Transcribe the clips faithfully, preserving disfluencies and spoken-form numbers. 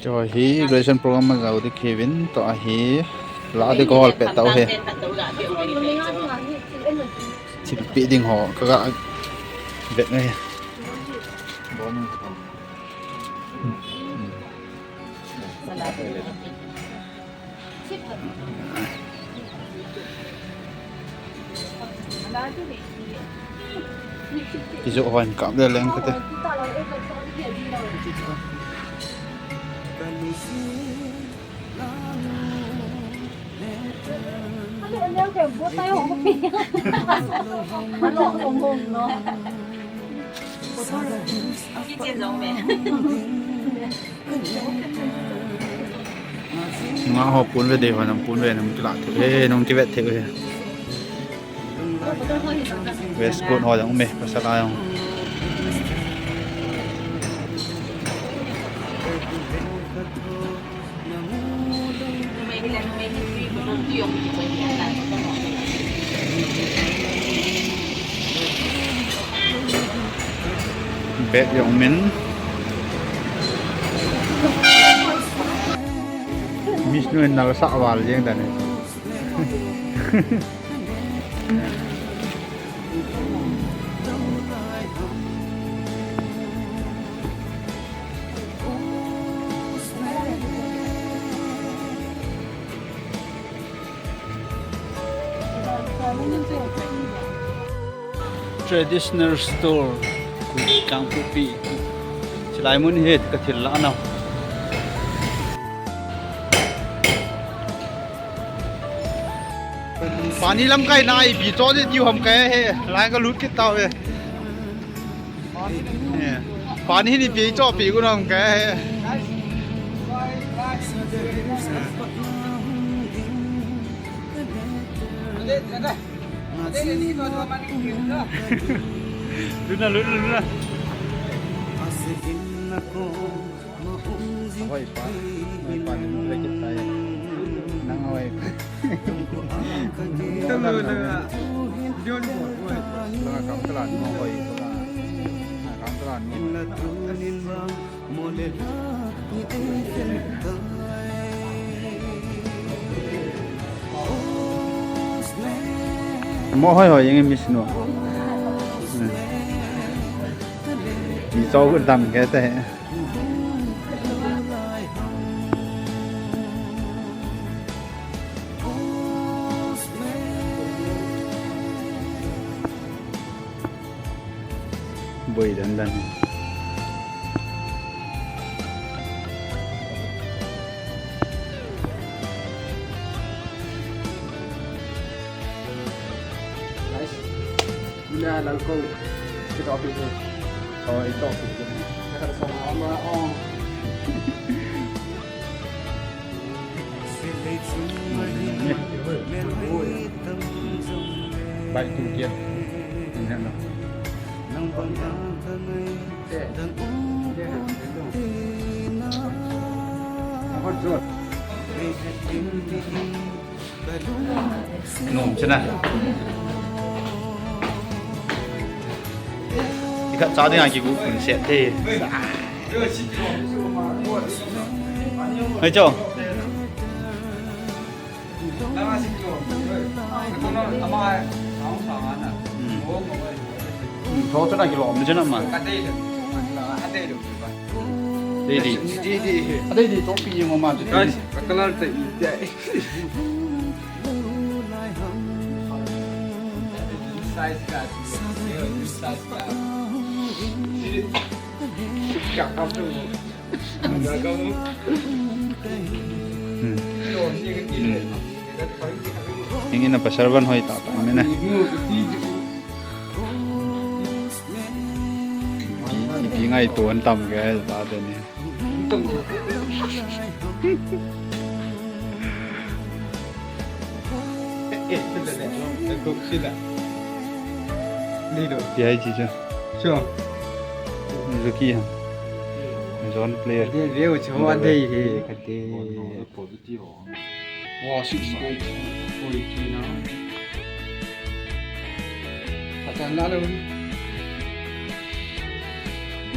Chu hi graduation program a jao ding kihi uvin, tua hi la ding kahol peh tau hi. Thilpeh ding ho kaga vet ngai. Kijoh hon kap le leng kate. Nungah ho pon ve ding ho, nang pon ve, nang kilah thei, eh, nang kivet thei, eh. Waistcoat ho jong um e, pasal a jong. Bag jong um in. Miss nu in nal sah val jeng dan e. Traditional store, Kangpokpi. Chulai mun hi ka thil lah nau. Pani lamkai na ipi cho ding tiu ham kai he. Lai ka lut kit tau he. Pani hi ni pi cho pi ku nam kai he. Luna, luna, luna. Hoi pa, hoi pa, ni mun le kit tai. Nang hoi. Ito lo na. Dion ko, hoi. Tama kam talan mo, hoi. Tama kam talan mo. Mo hoi hoi, yang miss no. Ni chau dam ke te. Boi dan dan. Nice. Muna lalko. Kita office. Oh, ito office. Kita sa mga ama, oh. Bike tu kia. Ini nak. Nom chana. Ikhat cha dinga kigu kun set te. Hei cho. Hmm. Hmm, tho chana kilom ni chana ma. Dei di. Dei di. Dei di, to pi mo ma. Guys, color te. Size ka. Size ka. Hmm. Hing in a pasal van hoi ta ta mena. Ipi, ipi ngai tuan tam ke ta te ni. Pi hai chi cha. Cho. Zuki ha. Zone player. Dei, dei, cho, dei, he, ka dei. Wow, six point four kina. Patan lalo.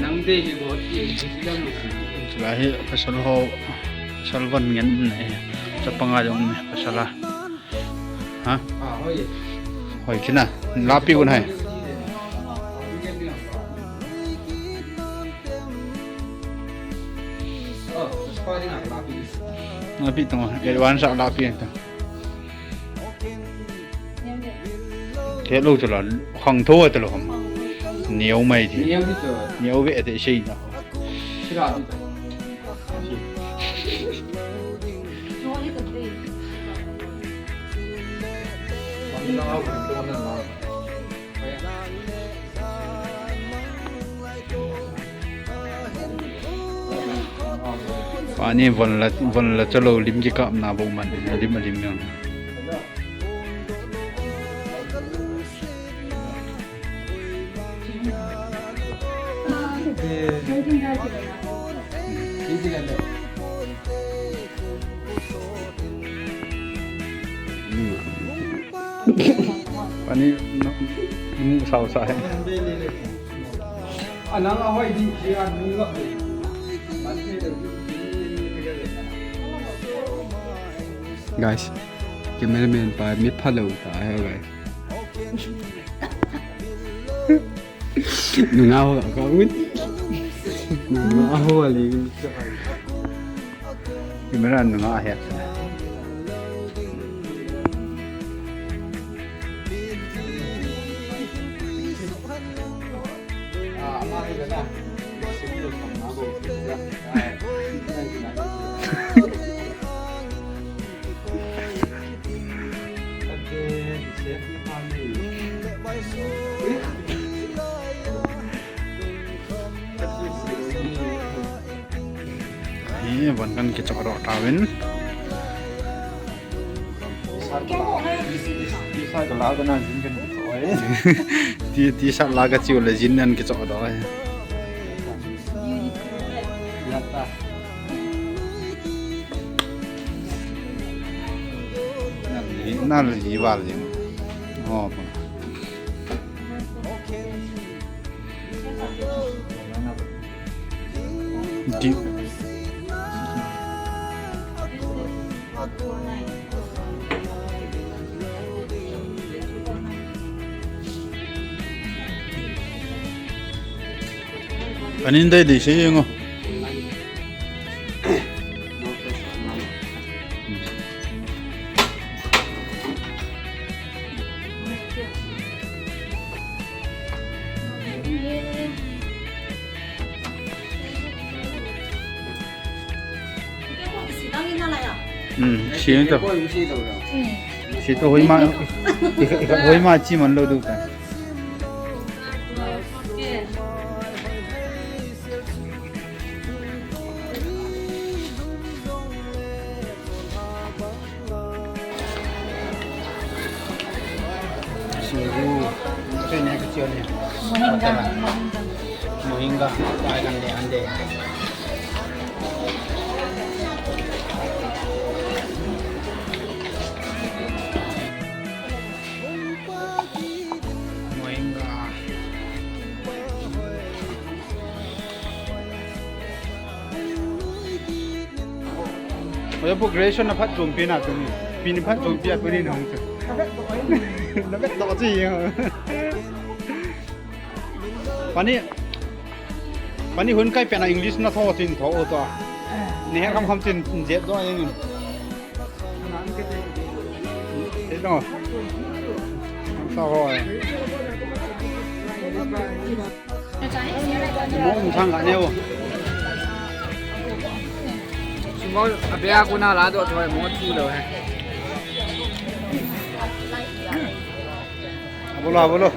Nang te hi go ti ti ti lang. Chulai hi pasal ho, pasal von ngen um ne. Chapang a jong um ne, pasal a. Ha? Ah, hoi. Hoi kina. Lapi un hai. Oh, spa ding a lapi. Lapi tong, advance a lapi tong. Te lo chu la, khang tho te lo ham. Neo mai thi. Neo di chu. Neo ve te sei na. Sira di. Pani von la, von la chalo lim kikapna bou man, lim, lim yang. Pani, no, mu sao sa hai. Guys, cameraman pa mi phalou ta hai, guys. Nunga ho ka un. Nunga ho ali. Camera nunga he. Hi, von kan kichoh doh tauvin. T-shirt la ka chiu le jean an kichoh doh e. Nal ji val jing. Oh. Di- Kanin dai dai sei ngo. Hmm, si to. Si to hoi ma, hoi ma chi man lo du ta. Singgu, apa ni aku cium ni? Moringa, moringa. Moringa, apa akan dia ande? Moringa. Oya bu graduation na phat chompi na tuni. Pi ni phat chompi a tuni na hung chu. Na bet doh chi. Pani, pani hun kai pen a English na tho chin tho o to. Ni her kham kham chin jet doh a ing. Ito. Sa ho e. Mo um thang ka neo. Mo abe a ko na la doh thoi mo thi lou e. Bolo, bolo.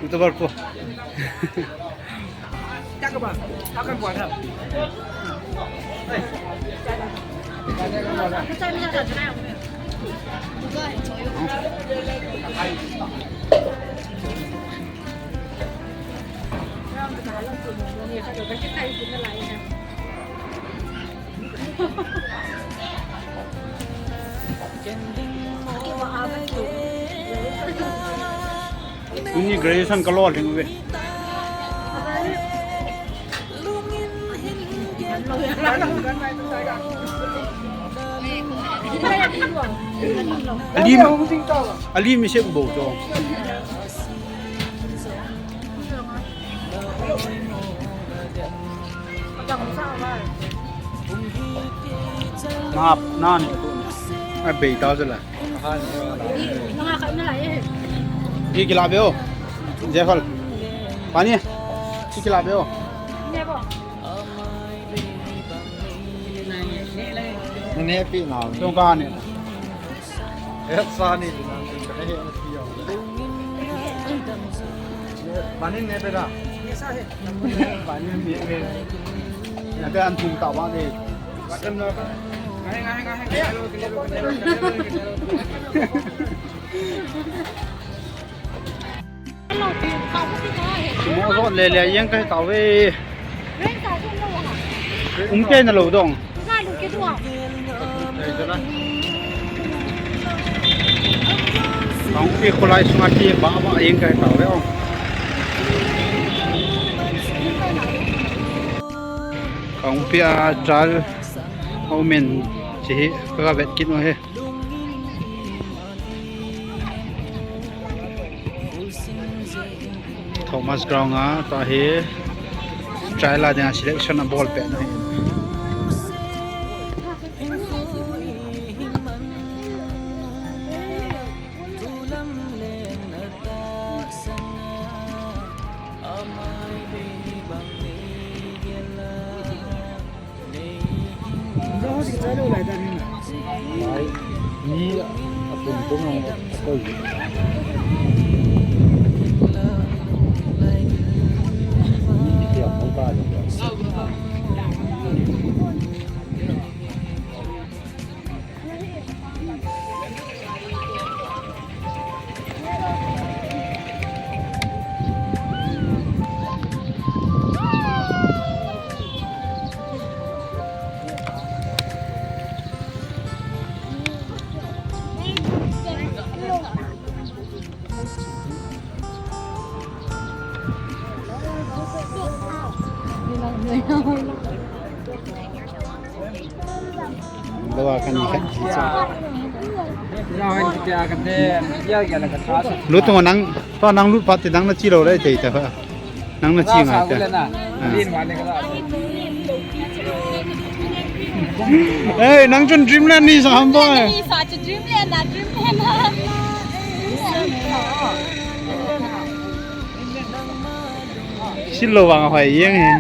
YouTuber po. Tuni graduation ka lo ding ve. Alim, alim isep bo to. Nap, nan. Ai bei ta jela. Ye kila be o. Jefal. Pani. Ye kila be o. Nane pi na. Tong ka ne. He sa ni na. He na pi o. Pani ne pe da. Pani ne pe. Na te an thum ta ba ne. Mo zo le le yeng kai ta ve. Um ke na lo dong. Kong ke kholai sunga ke ba ba yeng kai ta ve ong. Kong pe a chal. Home in chi hi ka vet kit no he. Thomas Ground a, tua hi trial a dinga selection a ball pet na hi. Lo a kan khat ji cha. Lut tung nang, to nang lut phat te nang na chi lo le te ta. Nang na chi ngai ta. Hey, nang chun dreamland ni sa ham boy. Ni sa chu dreamland na, dreamland na. Sil lo vang hoi yeng he.